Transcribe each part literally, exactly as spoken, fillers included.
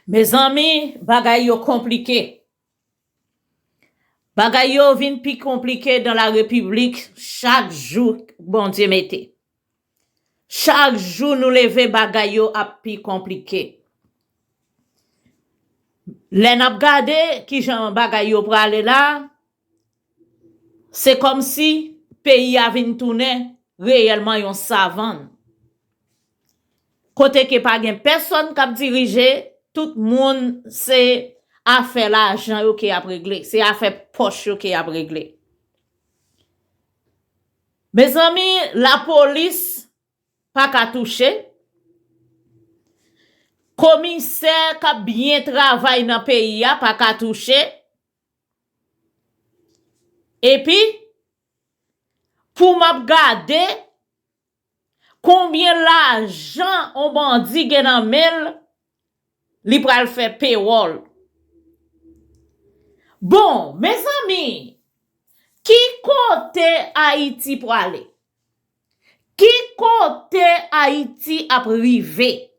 Mezanmi, bagay yo konplike. Bagay yo vin pi konplike dans la République chak jou Bondye mete. Chak jou nou leve, bagay yo ap pi konplike. Lè n ap gade kijan bagay yo prale la, se kòmsi peyi a vin tounen reyèlman yon savann. Kote ke pa gen pèsonn k ap dirije, tout moun se afè lajan yo ke y ap regle, se afè pòch yo ke y ap regle. Mezanmi, lapolis pa ka touche. Komisè k ap byen travay nan peyi a pa ka touche. Epi, pou m ap gade konbyen lajan on bandi gen nan men l, li pral fè pewòl. Bon, mezanmi, ki kote Ayiti prale? Ki kote Ayiti ap rive?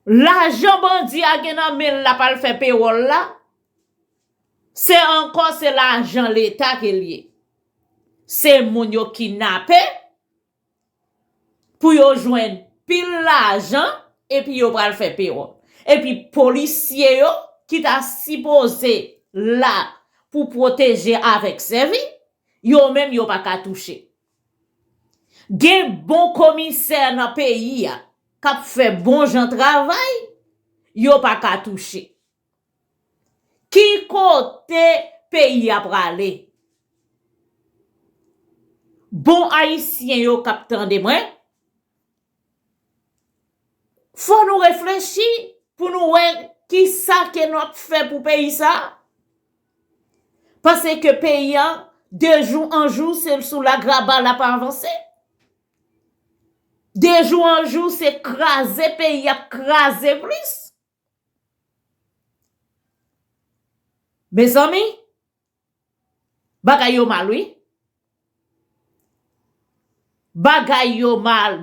Lajan bandi a gen nan men l la pral fè pewòl la, se ankò se lajan Leta ke l ye. Se moun yo kidnape pou yo jwenn pil lajan epi yo pral fè pewòl. Epi polisye yo ki ta sipoze la pou pwoteje avèk sèvi, yo menm yo pa ka touche. Gen bon komisè nan peyi a k ap fè bon jan travay, yo pa ka touche. Ki kote peyi a prale? Bon Ayisyen yo k ap tande mwen, fò nou reflechi pou nou wè kisa ke nou ap fè pou peyi sa. Paske peyi a, de jou an jou, se sou lagraba l ap avanse. De jou an jou, se kraze peyi ap kraze plis. Mezanmi, bagay yo mal, wi. Bagay yo mal.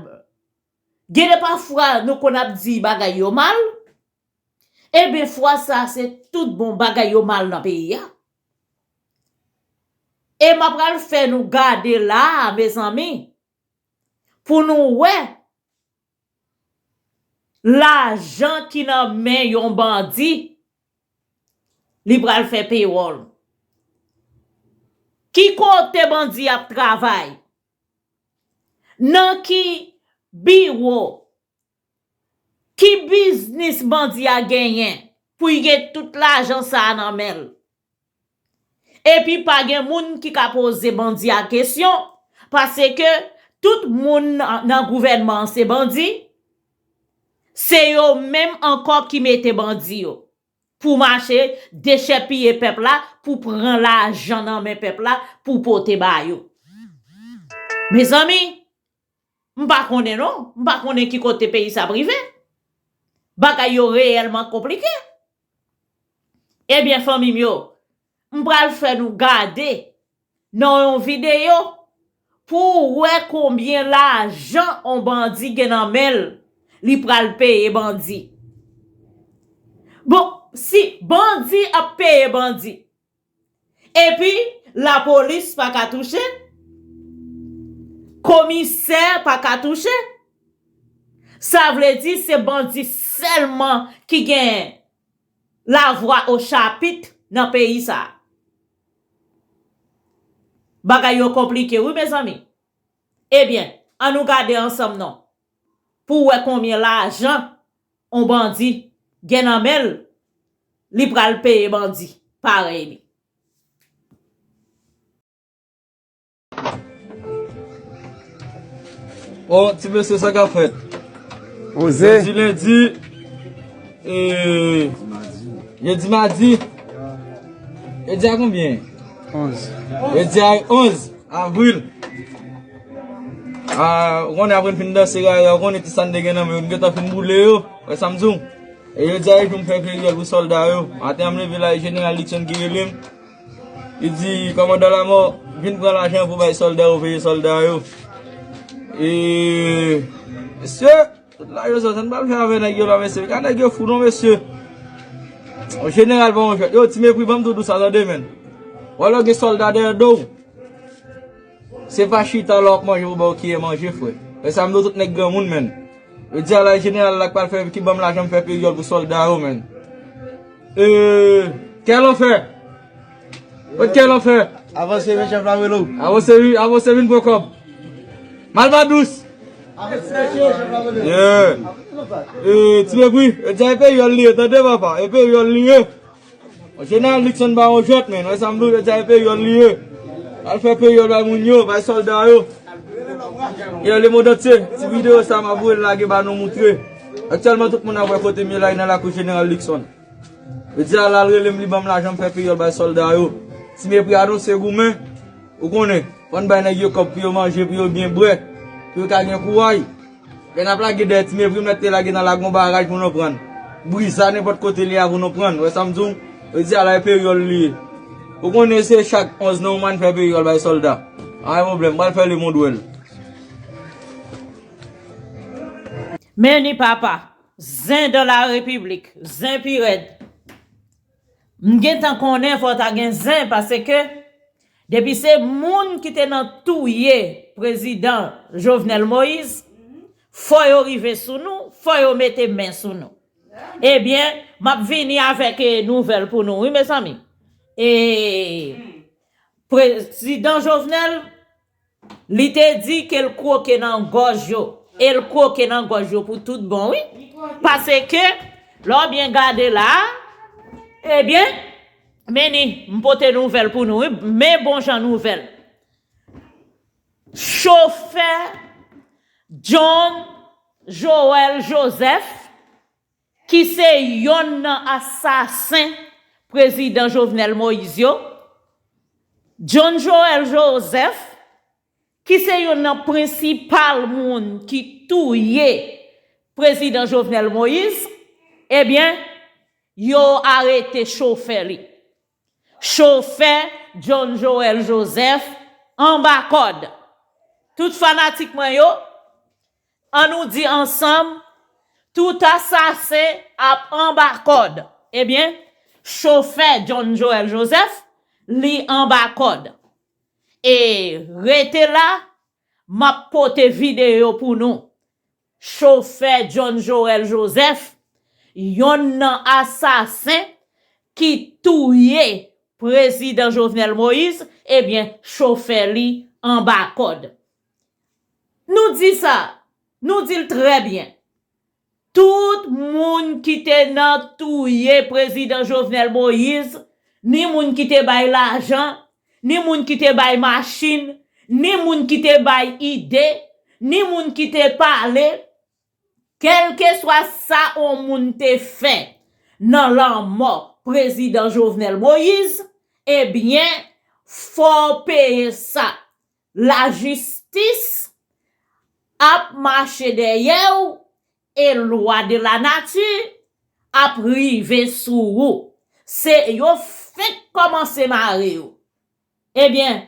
Gen de pafwa nou konn ap di bagay yo mal. Ebyen, fwa sa, se tout bon bagay yo mal nan peyi a. E m ap pral fè nou gade la a, mezanmi, pou nou wè lajan ki nan men yon bandi, li pral fè pewòl. Ki kote bandi ap travay? Nan ki biwo? Ki biznis bandi a genyen pou l gen tout lajan sa a nan men l? Epi pa gen moun ki ka poze bandi a kesyon, paske tout moun nan, nan gouvènman an se bandi, se yo menm ankò ki mete bandi yo pou mache dechèpiye pèp la, pou pran lajan nan men pèp la, pou pote ba yo. Mezanmi, m pa konnen non, m pa konnen ki kote peyi sa ap rive. Bagay yo reyèlman konplike. Ebyen, fanmi m yo, m pral fè nou gade nan yon videyo pou w wè konbyen lajan on bandi gen nan men l, li pral peye bandi. Bon, si bandi ap peye bandi, epi lapolis pa ka touche, komisè pa ka touche, sa vle di se bandi sèlman ki gen lavwa o chapit nan peyi sa a. Bagay yo konplike, wi, mezanmi. Ebyen, ann nou gade ansanm non, pou w wè konbyen lajan on bandi gen nan men l, li pral peye bandi parèy li. Bon, ti mesye, sa k ap fèt? Oze. Jodi lendi, e, jodi madi. Jodi a konbyen? Onz. Jodi a onz avril. A, ou konnen apre n fin danse rara, ou konnen ti sa n te gen nan men yo, n gentan fin boule yo. Wè sa m di w? E jodi a, e jou m fè feryèl pou sòlda yo. Maten an, m leve la, e jeneral Litchon ki rele m. Li di, kòmandan Lamò, vin pran lajan pou bay sòlda yo, peye sòlda yo. E, mesye, Tout la yo sa, sa n pral fè avè nèg yo la, mesye. Ka nèg yo fou non, mesye. Jeneral pa yon jwèt. Yo, Ti Mepri, ban m di w sa, tande, menn. Wè lè w gen sòlda dèyè do w. Se pa chita la w ap manje pou ba w kiyè manje, frè. E sa m di w, tout nèg granmoun, menn. Yo di a la, jeneral la k pral fè, ki ban m lajan m fè peryòl pou sòlda yo, menn. Eee, kè lanfè. Kot kè lanfè? Avanse, men chèf la rele w. Avanse, wi, avanse, vin pran kòb. Malva dous. Avanse, men chèf la rele w. Yeah. Eee, Ti Mepri, yo di a e peryòl li ye, tande, papa, e peryòl li ye. Jeneral Luckson pa yon jwèt, menn. Wè sa m di w, yo di a e peryòl li ye. Al fè peryòl bay moun yo, bay sòlda yo. Yo, lemondantye, ti videyo sa m ap voye lage ba nou moutre. Aktyèlman, tout moun ap wè kote m ye la, nan lakou jeneral Luckson. Yo di a la, l rele m, li ban m lajan m fè peryòl bay sòlda yo. Ti Mepri anonse goumen. Ou konnen, fò n bay nèg yo kòb pou yo manje, pou yo byen bwè, pou yo ka gen kouray. Lè n ap lage dèyè Ti Mepri, m mèt te lage nan Lagon Baraj pou nou pran. Briza nenpòt kote li a pou nou pran. Wè sa m di w? Yo di a la e peryòl li ye. Ou konnen se chak onz novanm n fè peryòl bay sòlda. Pa gen pwoblèm, m pral fè lemonn wè l. Men ni papa, zen dan la repiblik, zen pi rèd. M gentan konnen fò ta gen zen, paske depi se moun ki te nan touye prezidan Jovenel Moïse, fò yo rive sou nou, fò yo mete men sou nou. Ebyen, m ap vini avèk, eh, nouvèl pou nou, wi, mezanmi. E prezidan Jovenel, li te di ke l kwoke nan gòj yo. E l kwoke nan gòj yo pou tout bon, wi. Paske, lè w byen gade la, ebyen, men ni, m pote nouvèl pou nou, wi. Men bon jan nouvèl. Chofè John Joël Joseph, ki se yonn nan asasen prezidan Jovenel Moïse yo, John Joël Joseph, ki se yonn nan prensipal moun ki touye prezidan Jovenel Moïse, ebyen, yo arete chofè li. Chofè John Joël Joseph anba kòd. Tout fanatik mwen yo, an nou di ansanm, tout asasen ap anba kòd. Ebyen, chofè John Joël Joseph, li anba kòd. E rete la, m ap pote videyo pou nou. Chofè John Joël Joseph, yonn nan asasen ki touye prezidan Jovenel Moïse, ebyen, chofè li anba kòd. Nou di sa, nou di l trè byen. Tout moun ki te nan touye prezidan Jovenel Moïse, ni moun ki te bay lajan, ni moun ki te bay machin, ni moun ki te bay ide, ni moun ki te pale, kèlkeswa sa yon moun te fè nan lanmò prezidan Jovenel Moïse, ebyen, fò w peye sa. Lajistis ap mache dèyè w e lwa de la nati ap rive sou ou. Se yo fenk kòmanse mare yo. Ebyen,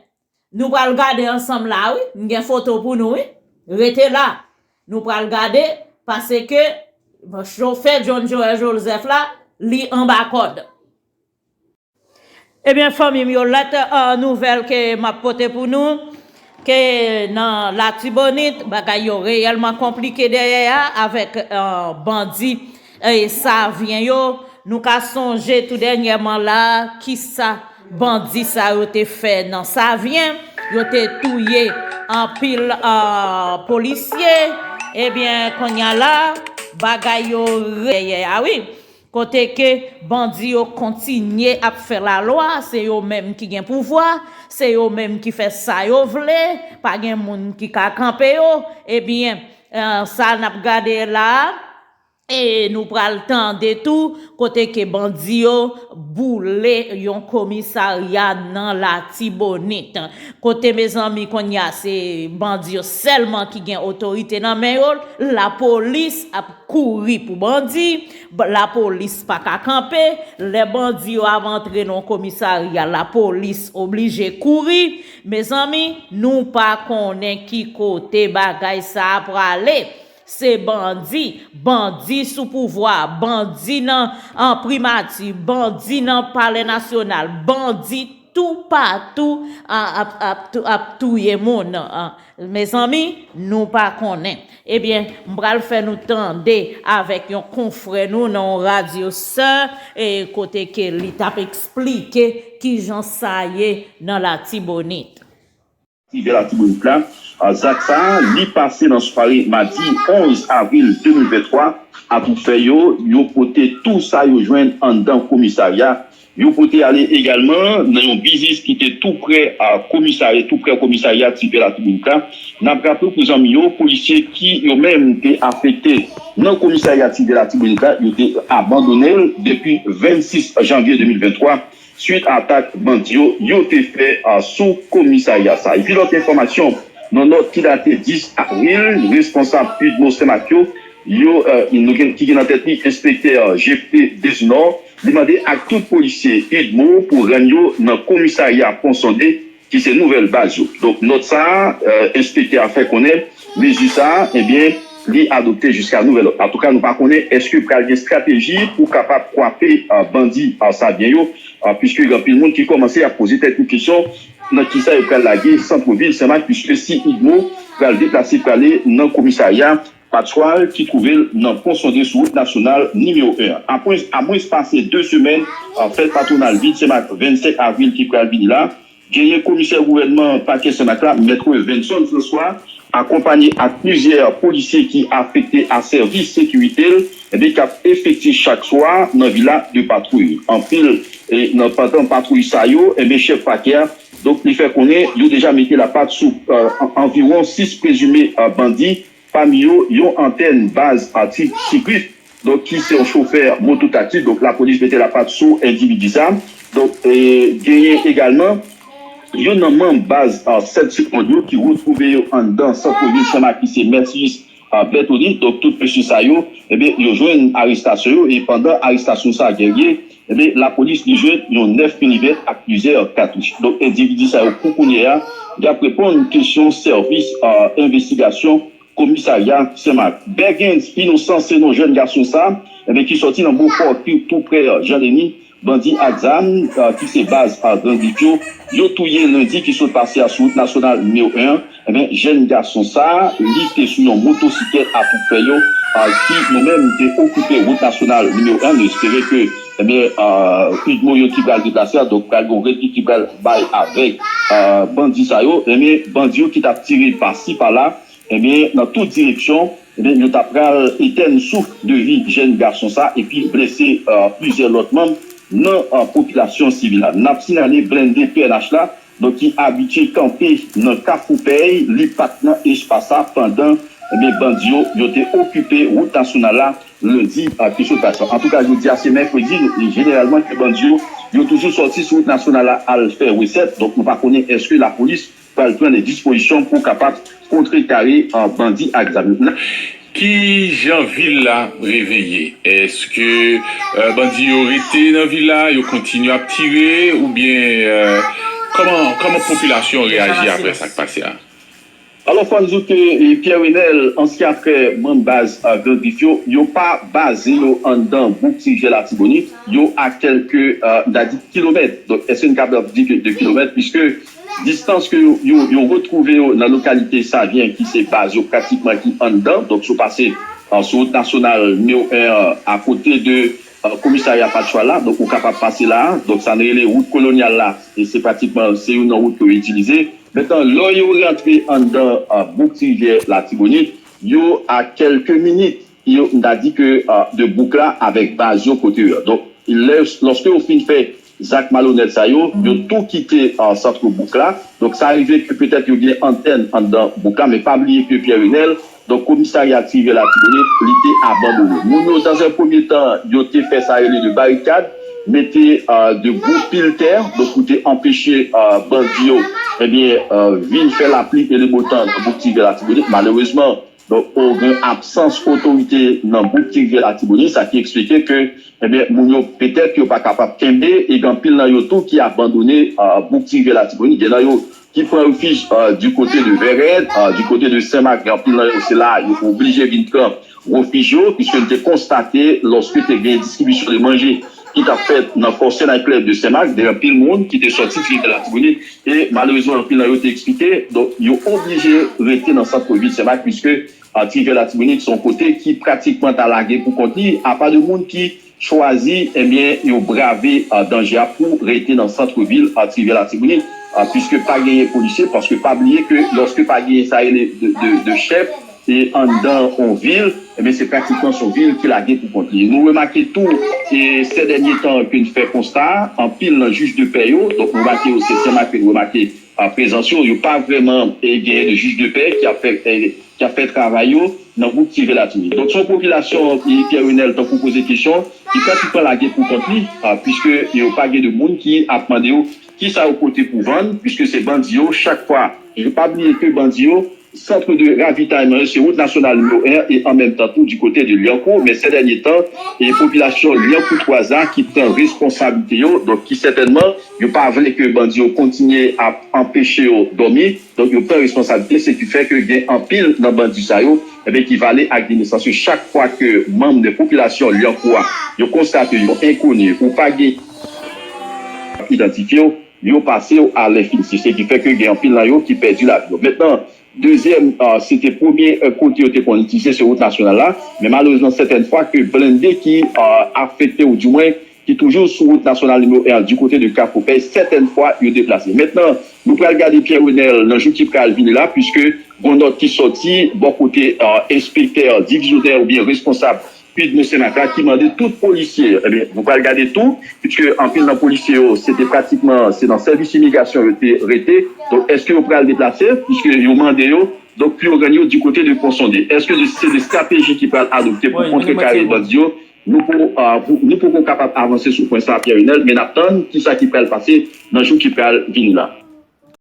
nou pral gade ansanm la, wi. M gen foto pou nou, wi. Rete la. Nou pral gade, paske chofè John Joël Joseph la, li anba kòd. Ebyen, fanmi m yo, lòt, eh, nouvèl ke m ap pote pou nou, ke nan Latibonit, bagay yo reyèlman konplike dèyè a avèk, eh, bandi, eh, Savyen yo. Nou ka sonje tou dènyèman la, kisa bandi sa yo te fè nan Savyen. Yo te touye anpil, eh, polisye. Ebyen, kounye a la, bagay yo reyèl, a wi. Kote ke bandi yo kontinye ap fè lalwa, se yo menm ki gen pouvwa, se yo menm ki fè sa yo vle, pa gen moun ki ka kanpe yo. Ebyen, eh, sa n ap gade la, e nou pral tande tou, kote ke bandi yo boule yon komisarya nan Latibonit. Kote, mezanmi, kounye a, se bandi yo sèlman ki gen otorite nan men yo. Lapolis ap kouri pou bandi. Lapolis pa ka kanpe. Lè bandi yo ap antre nan komisarya, lapolis oblije kouri. Mezanmi, nou pa konnen ki kote bagay sa a prale. Se bandi, bandi sou pouvwa, bandi nan an primati, bandi nan palè nasyonal, bandi toupatou a- ap, ap, tou- ap touye moun. An. Mezanmi, nou pa konnen. Ebyen, m pral fè nou tande avèk yon konfrè nou nan yon radyo sè, e kote ke li t ap eksplike kijan sa ye nan Latibonit. Rivyè Latibonit la. Zak sa a, li pase nan sware madi onz avril de mil venntwa. Atoufè yo, yo pote tou sa yo jwenn anndan komisarya. Yo pote ale egalman nan yon biznis ki te tou prè a komisarya, tou prè komisarya Ti Rivyè Latibonit la. N ap raple pou zanmi yo, polisye ki yo menm te afekte nan komisarya Ti Rivyè Latibonit la, yo te abandone l depi vennsis janvye de mil venntwa. Swit a atak bandi yo yo te fè sou komisarya sa. Epi lòt enfòmasyon, nan nòt ki date dis avril, responsab UDMO Senmak yo, yo, ki gen nan tèt li enspektè Jefte Desunor, li mande ak tout polisye UDMO pou rann yo nan komisarya Pon Sonde, ki se nouvèl baz yo. Donk, nòt sa a, enspektè a fè konnen mezi sa a, ebyen, li adopte jiska nouvèl òd. Antouka, nou pa konnen èske pral gen estrateji pou kapab kwape bandi sa byen yo, piske gen anpil moun ki kòmanse ap poze tèt yo kesyon nan kisa yo pral lage sant vil Senmak, piske si UDMO pral deplase prale nan komisarya Patchwal ki twouve l nan Pon Sonde sou wout nasyonal nimewo en an. Apre, a mwens pase de semèn, fèt patwonal vil Senmak vennsenk avril ki pral vini la, genyen komisè gouvènman pakè Senmak la, mèt Revenson François, akonpanye ak plizyè polisye ki afekte a sèvis sekirite l, ebyen, k ap efektif chak swa nan vil la de patwouy. Anpil nan pandan patwouy sa yo, ebyen, chèf pakè a, donk, li fè konnen yo deja mete lapat sou anviwon sis prezime bandi, pami yo yon antèn baz Ti Grif, donk, ki se yon chofè mototaksi. Donk, lapolis mete lapat sou endividi sa. Donk, genyen egalman youn nan manm baz Sèt Segonn yo ki retwouve yo anndan sant vil Senmak ki se Mercius Bertoni. Donk, tout mesye sa yo, ebyen, yo jwenn arestasyon yo e pandan arestasyon sa a genyen, ebyen, lapolis li jwenn yon nèf milimèt ak plizyè katouch. Donk, endividi sa yo pou kounye a, y ap reponn kesyon sèvis envestigasyon komisarya Senmak. Bergens Inosan se non jèn gason sa, ebyen, ki sòti nan Bofò ki tou prè Jan Deni, bandi ak zam ki se baz Gran Grif yo, yo touye lendi ki sot pase a sou wout nasyonal nimewo en an. Ebyen, jèn gason sa, li te sou yon motosiklèt atoufè yo ki yo menm te okipe wout nasyonal nimewo en. Nou espere ke, ebyen, UDMO yo ki pral deplase a, donk pral gen yon redi ki pral bay avèk bandi sa yo. Ebyen, bandi yo ki t ap tire pasi pala, ebyen, nan tout direksyon, ebyen, yo ta pral etèn souf de vi jèn gason sa epi blese plizyè lòt manm nan popilasyon sivil la. N ap sinyale blende P N H la, donk, ki abitye kanpe nan Kafou Pèy, li pa t nan espas sa pandan, ebyen, bandi yo, yo te okipe wout nasyonal la lendi ki sot pase a. Antouka, jodi a se mèkredi, jeneralman ke bandi yo, yo toujou sòti sou wout nasyonal la al fè resèt. Donk, nou pa konnen èske lapolis pral pran de dispozisyon pou kapab kontrekare bandi ak zam yo. Ki jan vil la reveye? Èske bandi yo rete nan vil la, yo kontinye ap tire, oubyen kòman kòman popilasyon reyaji apre sa k pase a? Alò, fò n di w ke Pierre Renel, ansyen frè manm baz Gran Grif yo, yo pa baze yo anndan bouk Ti Rivyè Latibonit, yo a kèlke, n ta di, kilomèt. Donk, èske n kapab di ke de kilomèt, piske distans ke yo, yo, yo retwouve yo nan lokalite Savyen, ki se baz yo pratikman ki anndan. Donk, si w pase sou wout nasyonal nimewo en an, akote de komisarya Patchwal la, donk, ou kapab pase la. Donk, sa n rele wout Kolonyal la, e se pratikman, se youn nan wout ke yo itilize. Mentnan, lè yo rantre anndan bouk Ti Rivyè Latibonit, yo a kèlke minit, yo, m ta di ke de bouk la avèk baz yo kote yo. Donk, lè, lòske yo fin fè zak malonèt sa yo, yo tou kite sant bouk la. Donk, sa rive ke petèt yo gen antèn anndan bouk la, men pa bliye ke Pierre Renel, donk, komisarya Ti Rivyè Latibonit, li te abandone. Moun yo, dans un premier temps, yo te fè sa rele de barikad, mete de gwo pil tè, donk, pou te anpeche bandi yo, ebyen, vin fè lapli e le bo tan nan bouk Ti Rivyè Latibonit. Malerezman, donk, o gen absans otorite nan bouk Ti Rivyè Latibonit, sa ki eksplike ke, ebyen, moun yo petèt yo pa kapab kenbe, e gen anpil nan yo tou ki abandone bouk Ti Rivyè Latibonit. Gen nan yo ki pran refij di kote de Vèrèt, di kote de Senmak, gen anpil nan yo se la yo oblije vin pran refij yo, piske nou te konstate lòske te gen distribisyon de manje ki t ap fèt nan Kòsè Night Club de Senmak, gen anpil moun ki te sòti Trivè Latibonit, e malerezman anpil nan yo te eksplike, donk yo oblije rete nan sant vil Senmak, piske Trivè Latibonit se yon kote ki pratikman ta lage pou kont li, apa de moun ki chwazi, ebyen, yo brave danje a pou rete nan sant vil Trivè Latibonit, piske pa genyen polisye, paske pa bliye ke lòske pa genyen sa rele de, de, de chèf, e anndan yon vil, ebyen, se pratikman se yon vil ki lage pou kont li. Nou remake tou, e sè dènye tan ke n fè konsta, anpil nan jij de pè yo, donk nou remake yo, se Senmak ke nou remake prezans yo, yo pa vrèman e, genyen de jij de pè ki ap fè, e, ki ap fè travay yo nan gwoup Trivè Latibonit. Donk, se yon popilasyon, e, Pierre Renel, tankou poze kesyon, ki pratikman lage pou kont li, a, piske yo pa gen de moun ki ap mande yo kisa yo pote pou vann, piske se bandi yo, chak fwa, yo pa bliye ke bandi yo, sant de ravitayman yo, se wout nasyonal nimewo en an, e an menm tan tou di kote de Lyankou, men sè dènye tan, e popilasyon Lyankou twa a ki pran responsablite yo, donk ki sètènman, yo pa vle ke bandi yo kontinye ap anpeche yo dòmi, donk yo pran responsablite, se ki fè ke gen anpil nan bandi sa yo, ebyen, ki vale ak de nesans yo. Chak fwa ke manm de popilasyon Lyankou a, yo konstate yon enkoni ou pa gen idantifye yo, yo pase yo a lenfinitif, se ki fè ke gen anpil nan yo ki pèdi lavi yo. Mentnan, dezyèm, a, se te premye, e, kote yo te konn itilize, se wout nasyonal la, men malerezman, sètèn fwa ke blende ki, a, afekte ou di mwen, ki toujou sou wout nasyonal nimewo en an, di kote de Kafou Pèy, sètèn fwa, yo deplase. Mentnan, nou pral gade Pierre Renel nan jou ki pral vini la, piske gon nòt ki sòti bò kote, a, enspektè, divizyonè oubyen responsab pid Senmak la ki mande tout polisye, ebyen, nou pral gade tou, piske anpil nan polisye yo, se te pratikman, se nan sèvis imigrasyon yo te rete. Donk, èske yo pral deplase? Piske yo mande yo, donk, pou yo rann yo di kote de Pon Sonde. Èske se de estrateji ki pral adopte pou kontrekare bandi yo? Nou poko, a, pou, nou poko kapab avanse sou pwen sa a, Pierre Renel, men n ap tann kisa ki pral pase nan jou ki pral vini la.